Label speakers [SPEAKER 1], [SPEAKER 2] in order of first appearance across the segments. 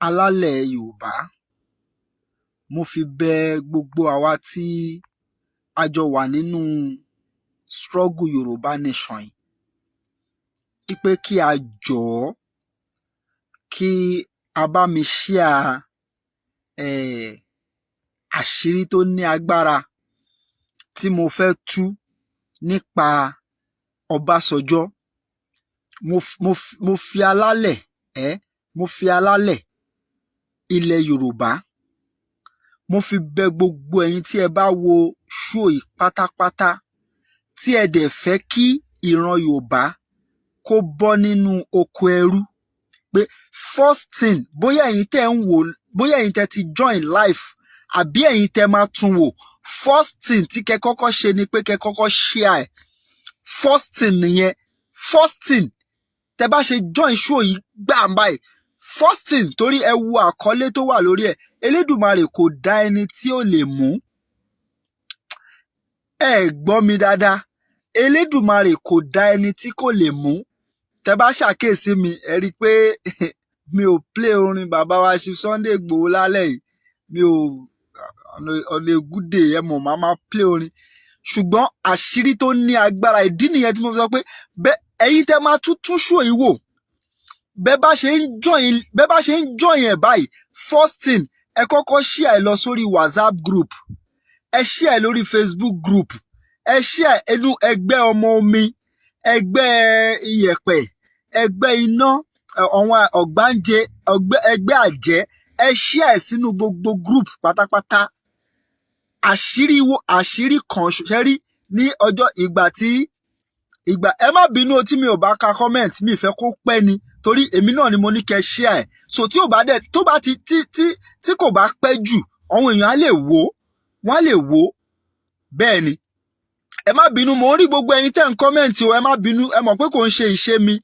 [SPEAKER 1] Alálẹ̀ Yorùbá, mo fi bẹ gbogbo àwa tí a jọ wà nínú struggle Yorùbá Nation yìí wípé kí a jọ̀ọ́, kí a bá mi share àṣírí tó ní agbára tí mo fẹ́ tú nípa Ọbásanjọ́. Mo fi alálẹ̀, mo fi alálẹ̀ ilẹ̀ Yorùbá, mo fi bẹ gbogbo ẹ̀yin tí ẹ bá wo show yìí pátápátá, tí ẹ dẹ̀ fẹ́ kí ìran Yorùbá kó bọ́ nínú oko ẹrú, pé first thing, bóyá ẹ̀yin tẹ́ ń wò, bóyá ẹ̀yin tẹ́ ti join live, àbí ẹ̀yin tẹ́ máa tún wò, first thing tí kẹ́ kọ́kọ́ ṣe ni pé kẹ́ kọ́kọ́ share ẹ̀. First thing nìyẹn. First thing tẹ́ bá ṣe join show yìí gbàm báyìí, first thing, torí ẹ wo àkọlé tó wà lórí ẹ̀, Elédùmarè kò dá ẹni tí ò lè mú. Ẹ gbọ́ mi dáadáa, Elédùmarè kò dá ẹni tí kò lè mú. Tẹ́ bá ṣàkíyèsí mi, ẹ rí i pé mi ò play orin bàbá wa Chief Sunday Igboho lálẹ́ yìí. Mi ò on a good day, ẹ mọ̀, máa máa play orin, ṣùgbọ́n àṣírí tó ní agbára, ìdí nìyẹn tí mo fi sọ pé bẹ́ẹ̀, ẹ̀yin tẹ́ máa tún tún show yìí wò, bẹ́ẹ̀ bá ṣe ń join ẹ̀ báyìí, first thing, ẹ kọ́kọ́ share ẹ lọ sórí WhatsApp group, ẹ share ẹ lórí Facebook group, ẹ share inú ẹgbẹ́ ọmọ omi, ẹgbẹ́ iyẹ̀pẹ̀, ẹgbẹ́ iná, àwọn ọ̀gbáǹjẹ, ẹgbẹ́ àjẹ́, ẹ share ẹ sínú gbogbo group pátápátá. Àṣírí wo, àṣírí kan ṣe rí ní ọjọ́ ìgbà tí ìgbà, ẹ má bínú o tí mi ò bá ka comment, mi fẹ́ kó pẹ́ ni, torí èmi náà ni mo ní kẹ́ share ẹ̀. So tí ò bá dẹ̀ tó bá ti tí tí tí kò bá pẹ́ jù, àwọn èèyàn á lè wò, wọ́n á lè wò. Bẹ́ẹ̀ ni, ẹ má bínú, mo ń rí gbogbo ẹ̀yin tẹ́ ń comment o, ẹ má bínú. Ẹ mọ̀ pé kò ń ṣe ìṣe mi.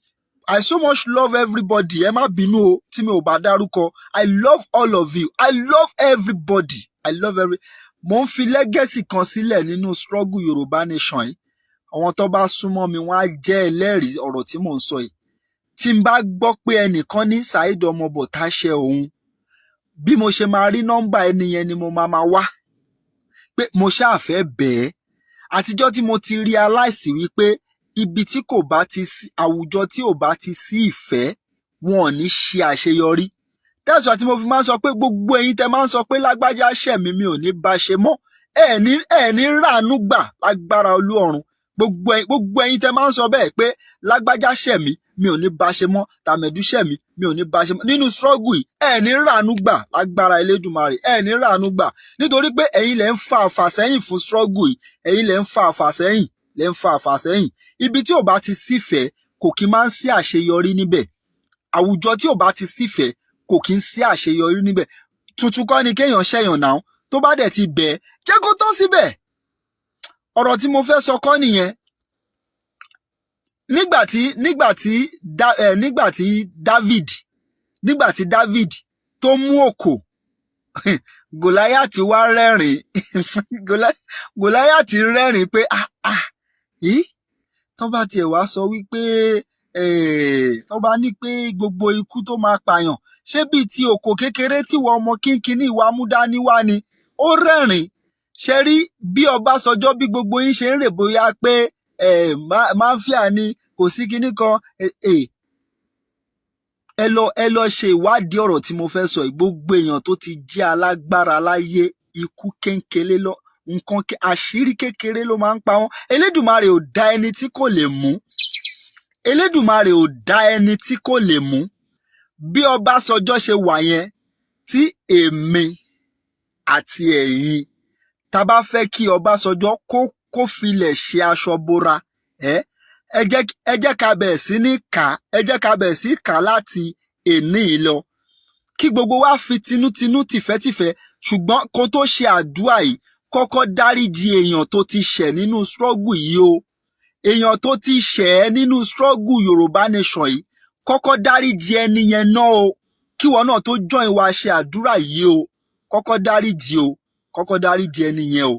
[SPEAKER 1] I so much love everybody. Ẹ má bínú o tí mi ò bá dárúkọ. I love all of you, I love everybody, I love every. Mo ń fi legacy kan sílẹ̀ nínú struggle Yorùbá Nation yìí. Àwọn tó bá súnmọ́ mi, wọ́n á jẹ́ ẹlẹ́rìí ọ̀rọ̀ tí mò ń sọ yìí. Tí n bá gbọ́ pé ẹnìkan ní Saheed Ọmọbọ̀tá ṣe òun, bí mo ṣe máa rí nọ́mbà ẹni yẹn ni mo máa máa wá, pé mo ṣáà fẹ́ bẹ́ẹ̀. Àtijọ́ tí mo ti realize wípé ibi tí kò bá ti sí àwùjọ, tí ò bá ti sí ìfẹ́, wọn ò ní ṣe àṣeyọrí. That's why tí mo fi máa ń sọ pé gbogbo ẹ̀yin tẹ́ máa ń sọ pé lágbájá ṣẹ̀ mí, mi ò ní bá ṣe mọ́, ẹ ní ràánú gbà lágbára Olú ọ̀run. Gbogbo ẹ̀yin tẹ́ máa ń sọ bẹ́ẹ̀ pé lágbájá ṣẹ̀ mí, mi ò ní bá ṣe mọ́, tàmẹ̀dú ṣẹ̀ mí, mi ò ní bá ṣe mọ́, nínú struggle yìí, ẹ ní ràánú gbà lágbára Elédùmarè. Ẹ ní ràánú gbà, nítorí pé ẹ̀yin lẹ ń fa àfàsẹ́yìn fún struggle yìí. Ẹ̀yin lẹ ń fa àfàsẹ́yìn, lẹ ń fa àfàsẹ́yìn. Ibi tí ò bá ti sífẹ̀ẹ́, kò kí máa ń sí àṣeyọrí níbẹ̀. Àwùjọ tí ò bá ti sífẹ̀ẹ́, kò kí ń sí àṣeyọrí níbẹ̀. Tuntun kọ́ ni kéèyàn ṣẹ̀yàn náà, tó bá dẹ̀ ti bẹ̀, jẹ́ kó tán síbẹ̀. Ọ̀rọ̀ tí mo fẹ́ sọ kọ́ nìyẹn. Nígbà tí David tó mú òkò, Gòláyàtì wá rẹ́rìn. Gòláyàtì rẹ́rìn pé, "Ah ah, yìí tó bá tiẹ̀ wá sọ wípé tó bá ní pé gbogbo ikú tó máa pààyàn, ṣé bíi ti òkò kékeré tí wọ́n ọmọ kínkínní ìwà mú dání wá ni?" Ó rẹ́rìn. Ṣe rí bí Ọbásanjọ́, bí gbogbo yín ṣe ń rè, bóyá pé mafia ni, kò sí kinní kan. Ẹ lọ ṣe ìwádìí ọ̀rọ̀ tí mo fẹ́ sọ yìí. Gbogbo èèyàn tó ti jẹ́ alágbára láyé, ikú kéńkélé lọ, nǹkan àṣírí kékeré ló máa ń pa wọ́n. Elédùmarè ò dá ẹni tí kò lè mú. Elédùmarè ò dá ẹni tí kò lè mú. Bí Ọbásanjọ́ ṣe wà yẹn, tí èmi àti ẹ̀yin tá bá fẹ́ kí Ọbásanjọ́ kó filẹ̀ ṣe aṣọ bora, ẹ jẹ́ ká bẹ̀rẹ̀ sí ní kà, ẹ jẹ́ ká bẹ̀rẹ̀ sí kà láti èní yìí lọ, kí gbogbo wa fi tinútinú, tìfẹ́tìfẹ́. Ṣùgbọ́n kó tó ṣe àdúrà yìí, kọ́kọ́ dáríjì èèyàn tó ti ṣẹ̀ nínú struggle yìí o. Èèyàn tó ti ṣẹ̀ ẹ́ nínú struggle Yorùbá Nation yìí, kọ́kọ́ dáríjì ẹni yẹn náà o, kíwọ náà tó join wa ṣe àdúrà yìí o. Kọ́kọ́ dáríjì o, kọ́kọ́ dáríjì ẹni yẹn o.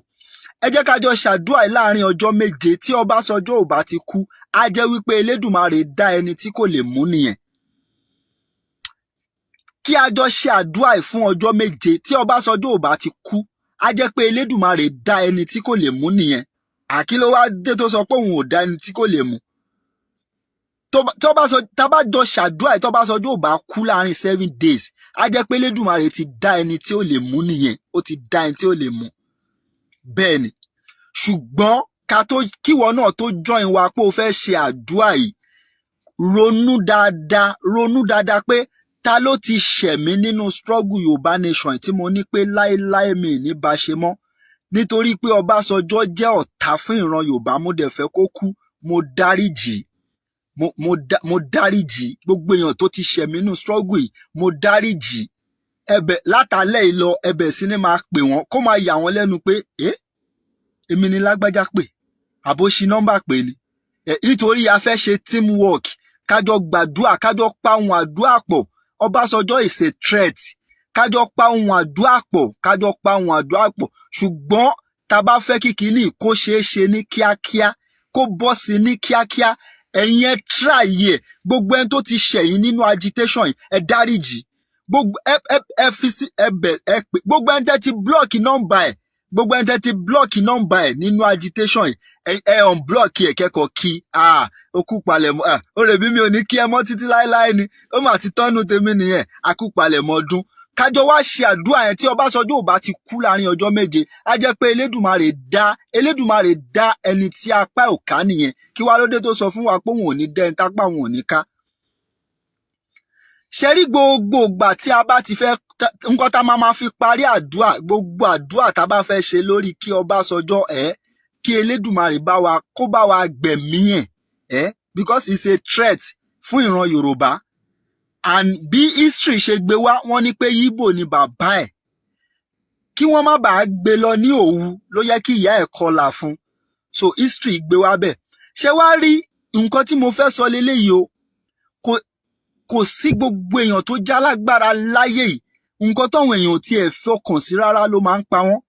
[SPEAKER 1] Ẹ jẹ́ ká jọ ṣàdúrà yìí láàrin ọjọ́ 7. Tí Ọbásanjọ́ ò bá ti kú, á jẹ́ wípé Elédùmarè dá ẹni tí kò lè mú nìyẹn. Kí a jọ ṣe àdúrà yìí fún ọjọ́ 7. Tí Ọbásanjọ́ ò bá ti kú, á jẹ́ pé Elédùmarè dá ẹni tí kò lè mú nìyẹn. Àkí ló wá dé tó sọ pé òun ò dá ẹni tí kò lè mú? Tó bá sọ, tá bá jọ ṣàdúrà yìí, tọ́básanjọ́ ò bá kú láàrin 7 days, á jẹ́ pé Elédùmarè ti dá ẹni tí ò lè mú nìyẹn. Ó ti dá ẹni tí ò lè mú. Bẹ́ẹ̀ ni. Ṣùgbọ́n ká tó kíwọ náà tó join wa pé o fẹ́ ṣe àdúrà yìí, ronú dáadáa, ronú dáadáa pé ta ló ti ṣẹ̀ mí nínú struggle Yorùbá Nation tí mo ní pé láéláé mi ì ní bá ṣe mọ́, nítorí pé Ọbásanjọ́ jẹ́ ọ̀tá fún ìran Yorùbá, mo dẹ̀ fẹ́ kó kú, mo dáríjì, mo dáríjì. Gbogbo èèyàn tó ti ṣẹ̀ mí nínú struggle yìí, mo dáríjì. Ẹ̀bẹ̀ látàlẹ́ yìí lọ, ẹ̀bẹ̀ sí ni máa pè wọ́n, kó máa yà wọ́n lẹ́nu pé ẹ́, èmi ni lágbájá pè, àbó ṣi nọ́mbà pè ni. Nítorí a fẹ́ ṣe teamwork, kájọ gbàdúrà, kájọ pa ohun àdúrà pọ̀. Ọbásanjọ́ is a threat. Kájọ pa ohun àdúrà pọ̀, kájọ pa ohun àdúrà pọ̀. Ṣùgbọ́n tá a bá fẹ́ kí kinní kó ṣeé ṣe ní kíákíá, kó bọ́ sí ní kíákíá, ẹ̀yin ẹ try ẹ̀. Gbogbo ẹni tó ti ṣẹ̀yìn nínú agitation yìí, ẹ dáríjì. Gbogbo ẹ fi sí ẹ bẹ̀ ẹ pè gbogbo ẹni tẹ́ ti block nọ́mbà ẹ̀, gbogbo ẹni tẹ́ ti block nọ́mbà ẹ̀ nínú agitation yìí, ẹ unblock ẹ̀, kẹ́kọ̀ọ́ kí ah, ó kú palẹ̀mọ́. Ah, ó rè bí mi ò ní kí ẹ mọ́ títí láéláé ni. Ó mà ti tọ́nu tèmi nìyẹn. A kú palẹ̀mọ́ ọdún. Kájọ wá ṣe àdúrà yẹn. Tí Ọbásanjọ́ ò bá ti kú láàrin ọjọ́ 7, á jẹ́ pé Elédùmarè dá ẹni tí apá ò ká nìyẹn. Kí wá ló dé tó sọ fún wa pé òun ò ní dá ẹni tápá òun ò ní ká? Ṣe rí, gbogbo ìgbà tí a bá ti fẹ́ nǹkan tá a máa ma fi parí àdúrà, gbogbo àdúrà tá a bá fẹ́ ṣe lórí kí Ọbásanjọ́ ẹ̀, kí Elédùmarè bá wa kó bá wa gbẹ̀mí ẹ̀, because it's a threat fún ìran Yorùbá. And bí history ṣe gbé wá, wọ́n ní pé Yíbò ni bàbá ẹ̀. Kí wọ́n má bàa gbé lọ ní Òwu ló yẹ kí ìyá ẹ̀ kọlà fún. So history gbé wá bẹ́ẹ̀. Ṣé wá rí nǹkan tí mo fẹ́ sọ leléyìí o, kò sí gbogbo èèyàn tó jálágbára láyé yìí, nǹkan táwọn èèyàn ò tiẹ̀ fọkàn sí rárá ló máa ń pa wọ́n.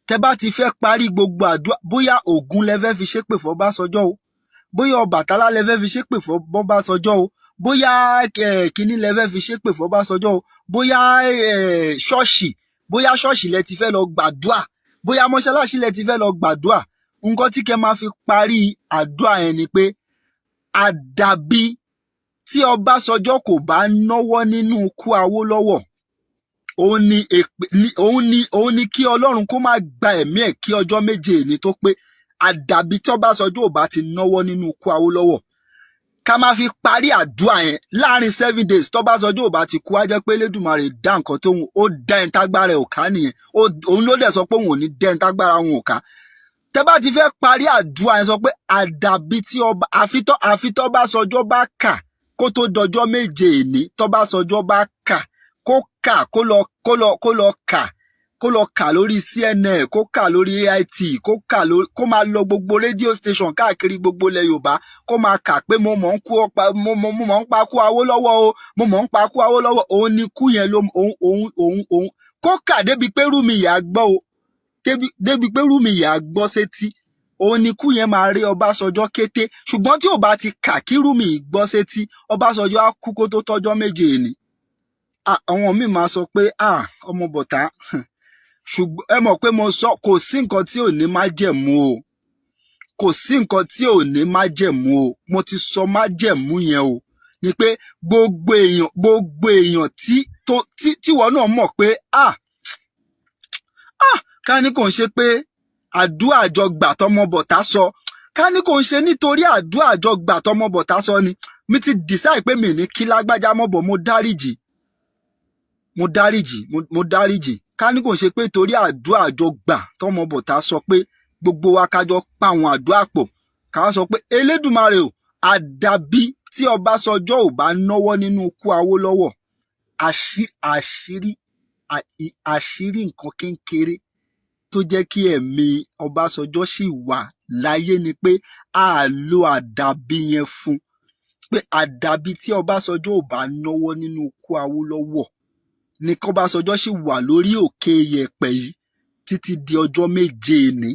[SPEAKER 1] Tẹ́ bá ti fẹ́ parí gbogbo àdúrà, bóyá Ògún lẹ fẹ́ fi ṣépè fún Ọbásanjọ́ o, bóyá Ọbàtálá lẹ fẹ́ fi ṣépè fún Ọbásanjọ́ o, bóyá kínní lẹ fẹ́ fi ṣépè fún Ọbásanjọ́ o, bóyá ṣọ́ọ̀ṣì, bóyá ṣọ́ọ̀ṣì lẹ ti fẹ́ lọ gbàdúà, bóyá mọ́ṣáláṣí lẹ ti fẹ́ lọ gbàdúà, nǹkan tí kẹ́ máa fi parí àdúà yẹn ni pé àdàbí tí Ọbásanjọ́ kò bá náwó nínú ikú Awólọ́wọ̀, òun ni èpè òun ni kí Ọlọ́run kó má gba ẹ̀mí ẹ̀ kí ọjọ́ 7 èní tó pé. Àdàbí tí Ọbásanjọ́ ò bá ti náwó nínú ikú Awólọ́wọ̀, ká máa fi parí àdúrà yẹn láàrin 7 days. Tọ́básanjọ́ ò bá ti kú, á jẹ́ pé Elédùmarè dá nǹkan tóun ó dá ẹni tágbára ẹ̀ ò ká nìyẹn. Òun ló dẹ̀ sọ pé òun ò ní dá ẹni tágbára òun ò ká. Tẹ́ bá ti fẹ́ parí àdúrà yẹn, sọ pé àdàbí tí ọba àfi tọ́básanjọ́ bá kà kó tó dọjọ́ 7 èní. Tọ́básanjọ́ bá kà, kó kà, kó lọ kà, kó lọ kà lórí CNN, kó kà lórí AIT, kó kà lórí, kó máa lọ gbogbo radio station káàkiri gbogbo ilẹ̀ Yorùbá, kó máa kà pé mo mọ̀ ń kú ọ̀pá, mo mọ̀ ń pa kú Awólọ́wọ̀ o, mo mọ̀ ń pa kú Awólọ́wọ̀. Òun ni kú yẹn ló òun kó kà débi pé rúmi ìyá gbọ́ o, débi pé rúmi ìyá gbọ́ sétí, òun ni kú yẹn máa rí Ọbásanjọ́ kété. Ṣùgbọ́n tí ò bá ti kà kí rúmi gbọ́ sétí, Ọbásanjọ́ á kú kó tó tọ́jọ́ 7 èní. Àwọn míì máa sọ pé, ah, ọmọ bọ̀tá. Ṣùgbọ́n ẹ mọ̀ pé mo sọ, kò sí nǹkan tí ò ní májẹ̀mú o, kò sí nǹkan tí ò ní májẹ̀mú o. Mo ti sọ májẹ̀mú yẹn o, ni pé gbogbo èèyàn tí tó tí tíwọ náà mọ̀ pé, ah ah, ká ní kò ń ṣe pé àdúrà àjọgbà tọmọ bọ̀tá sọ, ká ní kò ń ṣe nítorí àdúrà àjọgbà tọmọ bọ̀tá sọ ni, mi ti decide pé mi ní kí lágbájá mọ̀ bọ̀, mo dáríjì, mo dáríjì, mo dáríjì. Ká ní kò ń ṣe pé torí àdúrà àjọgbà tọmọ bọ̀tá sọ pé gbogbo wa kájọ pa àwọn àdúrà pọ̀, ká wá sọ pé Elédùmarè o, àdàbí tí Ọbásanjọ́ ò bá náwó nínú ikú Awólọ́wọ̀. Àṣírí nǹkan kékeré tó jẹ́ kí ẹ̀mí Ọbásanjọ́ ṣì wà láyé ni pé a lo àdàbí yẹn fún pé àdàbí tí Ọbásanjọ́ ò bá náwó nínú ikú Awólọ́wọ̀ ní kọ́básanjọ́ ṣì wà lórí òkè yẹ̀pẹ̀ yìí títí di ọjọ́ 7 èní,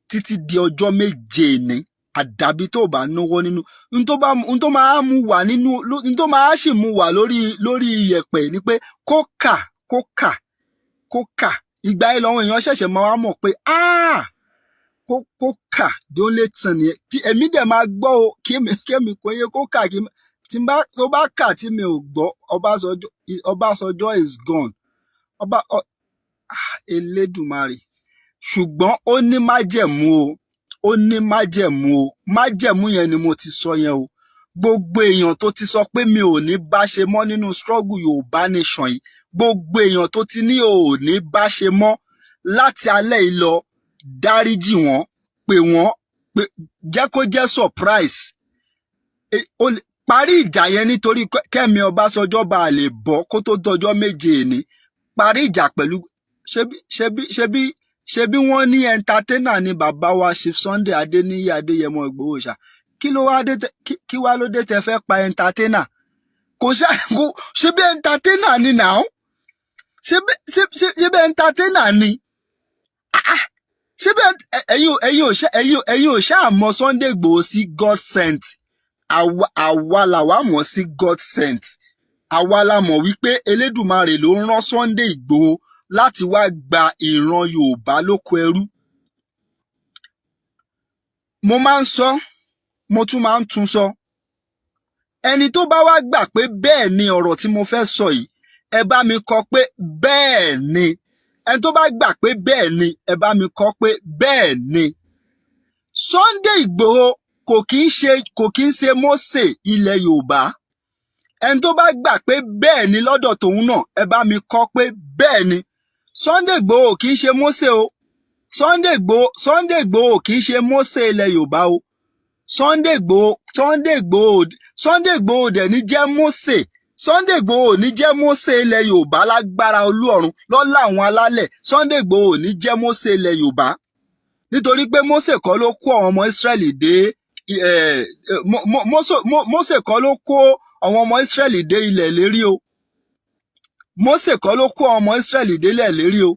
[SPEAKER 1] títí di ọjọ́ 7 èní. Àdàbí tó bá náwó nínú n tó bá n tó máa mú wà nínú, n tó máa sì mú wà lórí iyẹ̀pẹ̀ ni pé kó kà, kó kà, kó kà. Ìgbà yẹn làwọn èèyàn ṣẹ̀ṣẹ̀ máa wá mọ̀ pé, ah, kó kà. The only thing nìyẹn tí èmi dẹ̀ máa gbọ́ o. Kí èmi kò yẹ kó kà, kí tí n bá tó bá kà tí mi ò gbọ́, Ọbásanjọ́, Ọbásanjọ́ is gone. Ọba ọ, ah, Elédùmarè. Ṣùgbọ́n ó ní májẹ̀mú o, ó ní májẹ̀mú o. Májẹ̀mú yẹn ni mo ti sọ yẹn o. Gbogbo èèyàn tó ti sọ pé mi ò ní bá ṣe mọ́ nínú struggle Yorùbá Nation yìí, gbogbo èèyàn tó ti ní ò ní bá ṣe mọ́, láti alẹ́ yìí lọ, dáríjì wọ́n, pè wọ́n, pé jẹ́ kó jẹ́ surprise. Parí ìjà yẹn, nítorí kẹ́mi Ọbásanjọ́ bá lè bọ́ kó tó dọjọ́ 7 èní. Parí ìjà pẹ̀lú ṣebí wọ́n ní entertainer ni bàbá wa Chief Sunday Adéníyì Adéyẹmọ Ìgbòho ṣá. Kí ló wá dé kí wá ló dé tẹ fẹ́ pa entertainer? Kò ṣá, kò ṣebí entertainer ni now? Ṣebí entertainer ni? Ah, ah. Ṣebí ẹ̀yin ò ṣáà mọ̀ Sunday Ìgbòho sí God sent. Àwa làwa mọ̀ sí God sent. Àwa la mọ̀ wípé Elédùmarè ló ń rán Sunday Ìgbòho láti wá gba ìran Yorùbá lóko ẹrú. Mo máa ń sọ, mo tún máa ń tún sọ. Ẹni tó bá wá gbà pé bẹ́ẹ̀ ni ọ̀rọ̀ tí mo fẹ́ sọ yìí, ẹ bá mi kọ pé bẹ́ẹ̀ ni. Ẹni tó bá gbà pé bẹ́ẹ̀ ni, ẹ bá mi kọ pé bẹ́ẹ̀ ni. Sunday Ìgbòho kò kí ń ṣe Mósè ilẹ̀ Yorùbá. Ẹni tó bá gbà pé bẹ́ẹ̀ ni lọ́dọ̀ tòun náà, ẹ bá mi kọ pé bẹ́ẹ̀ ni. Sunday Ìgbòho kì í ṣe Mósè o. Sunday Ìgbòho kì í ṣe Mósè ilẹ̀ Yorùbá o. Sunday Ìgbòho dẹ̀ ní jẹ́ Mósè. Sunday Ìgbòho ò ní jẹ́ Mósè ilẹ̀ Yorùbá lágbára Olú ọ̀run, lọ́lá àwọn alálẹ̀. Sunday Ìgbòho ò ní jẹ́ Mósè ilẹ̀ Yorùbá, nítorí pé Mósè kọ́ ló kó àwọn ọmọ Ísírẹ́lì dé Mósè kọ́ ló kó àwọn ọmọ Ísírẹ́lì dé ilẹ̀ ìlérí o. Mósè kọ́ ló kó àwọn ọmọ Ísírẹ́lì dé ilẹ̀ ìlérí o.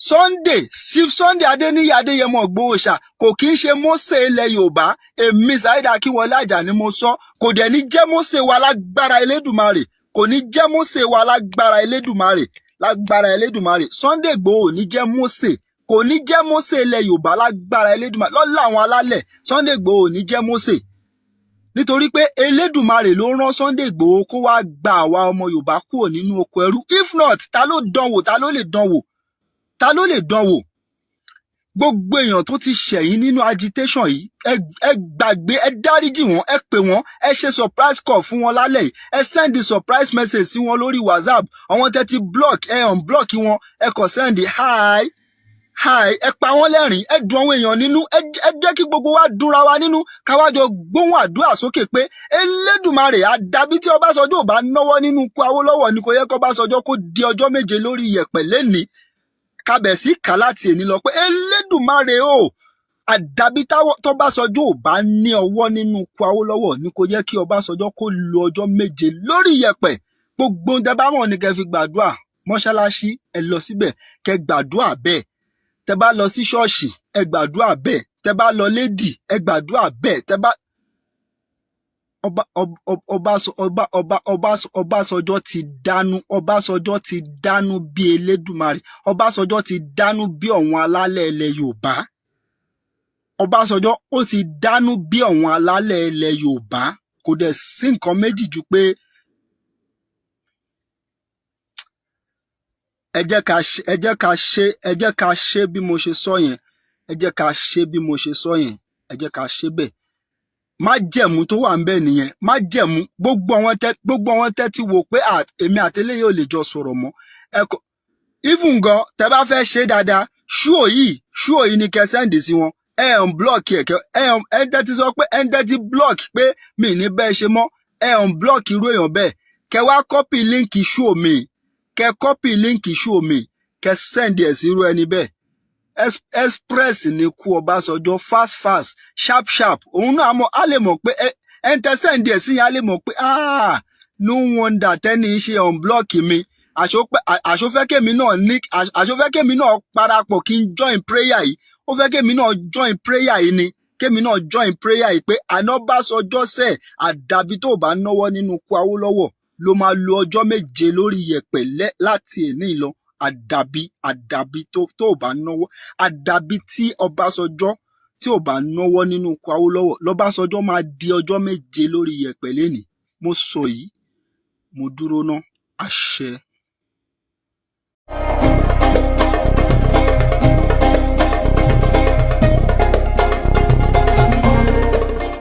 [SPEAKER 1] Sunday, Chief Sunday Adéníyì Adéyẹmọ Ìgbòho ṣá, kò kí ń ṣe Mósè ilẹ̀ Yorùbá. Èmi Saheed Akínwọlé Àjàní mo sọ, kò dẹ̀ ní jẹ́ Mósè wa lágbára Elédùmarè. Kò ní jẹ́ Mósè wa lágbára Elédùmarè, lágbára Elédùmarè. Sunday Ìgbòho ò ní jẹ́ Mósè, kò ní jẹ́ Mósè ilẹ̀ Yorùbá lágbára Elédùmarè, lọ́lá àwọn alálẹ̀. Sunday Ìgbòho ò ní jẹ́ Mósè, nítorí pé Elédùmarè ló rán Sunday Ìgbòho kó wá gba àwa ọmọ Yorùbá kúrò nínú oko ẹrú. If not, ta ló dánwò? Ta ló lè dánwò? Ta ló lè dánwò? Gbogbo èèyàn tó ti ṣẹ̀yìn nínú agitation yìí, ẹ gbàgbé, ẹ dáríjì wọ́n, ẹ pè wọ́n, ẹ ṣe surprise call fún wọn lálẹ́ yìí, ẹ send the surprise message sí wọn lórí WhatsApp. Àwọn tẹ́ ti block, ẹ unblock wọn, ẹ kàn send hi hi, ẹ pa wọ́n lẹ́rìn, ẹ dùn àwọn èèyàn nínú, ẹ jẹ́ kí gbogbo wa dúnra wa nínú, ká wá jọ gbóhùn àdúrà sókè pé Elédùmarè, àdàbí tí Ọbásanjọ́ ò bá náwó nínú ikú Awólọ́wọ̀ ni kò yẹ kó Ọbásanjọ́ kó di ọjọ́ 7 lórí iyẹ̀pẹ̀ lénìí. Kábẹ̀ sí kà láti èní lọ pé Elédùmarè o, àdàbí tọ́básanjọ́ ò bá ní ọwọ́ nínú ikú Awólọ́wọ̀ ni kò yẹ kí Ọbásanjọ́ kó lo ọjọ́ 7 lórí iyẹ̀pẹ̀. Gbogbo ohun tẹ́ bá mọ̀ ní kẹ́ fi gbàdúrà. Mọ́ṣáláṣí, ẹ lọ síbẹ̀ kẹ́ gbàdúrà bẹ́ẹ̀. Tẹ́ bá lọ sí ṣọ́ọ̀ṣì, ẹ gbàdúrà bẹ́ẹ̀. Tẹ́ bá lọ lédì, ẹ gbàdúrà bẹ́ẹ̀. Tẹ́ bá ọba ọba ọba ọba ọba Ọbásanjọ́ ti dánú, Ọbásanjọ́ ti dánú bí Elédùmarè, Ọbásanjọ́ ti dánú bí ọ̀wọ́n alálẹ̀ ilẹ̀ Yorùbá. Ọbásanjọ́ ó ti dánú bí ọ̀wọ́n alálẹ̀ ilẹ̀ Yorùbá. Kò dẹ̀ sí nǹkan méjì ju pé ẹ jẹ́ ká ṣe bí mo ṣe sọ yẹn. Ẹ jẹ́ ká ṣe bí mo ṣe sọ yẹn. Ẹ jẹ́ ká ṣe bẹ́ẹ̀. Májẹ̀mú tó wà ńbẹ̀ nìyẹn, májẹ̀mú. Gbogbo àwọn tẹ́ ti wò pé èmi àtẹlẹ́yẹ ò lè jọ sọ̀rọ̀ mọ́, ẹ kọ even gan tẹ́ bá fẹ́ ṣe dáadáa, show yìí ni kẹ́ send sí wọn. Ẹ unblock ẹ, kẹ ẹ ẹ tẹ́ ti sọ pé ẹ tẹ́ ti block pé mi ní bẹ́ẹ̀ ṣe mọ́, ẹ unblock irú èèyàn bẹ́ẹ̀, kẹ́ wá copy link show mi, kẹ́ copy link show mi, kẹ́ send ẹ̀ sí irú ẹni bẹ́ẹ̀. Express ní kú Ọbásanjọ́, fast fast, sharp sharp. Òun náà mọ̀, á lè mọ̀ pé ẹ ń tẹ́ send ẹ̀ sí yẹn, á lè mọ̀ pé, ah, no wonder tẹ́ni ṣe unblock mi. Àṣọfẹ́ kèmí náà parapọ̀ kí n join prayer yìí. Ó fẹ́ kèmí náà join prayer yìí ni. Kémi náà join prayer yìí pé àná Ọbásanjọ́ sẹ̀, àdàbí tó bá náwó nínú ikú Awólọ́wọ̀ ló máa lo ọjọ́ 7 lórí yẹ̀pẹ̀ láti èní lọ. Àdàbí tó bá náwó, àdàbí tí Ọbásanjọ́ tí ò bá náwó nínú ikú Awólọ́wọ̀, lọ́básanjọ́ máa di ọjọ́ 7 lórí yẹ̀pẹ̀ lénìí. Mo sọ yìí, mo dúró ná. Àṣẹ.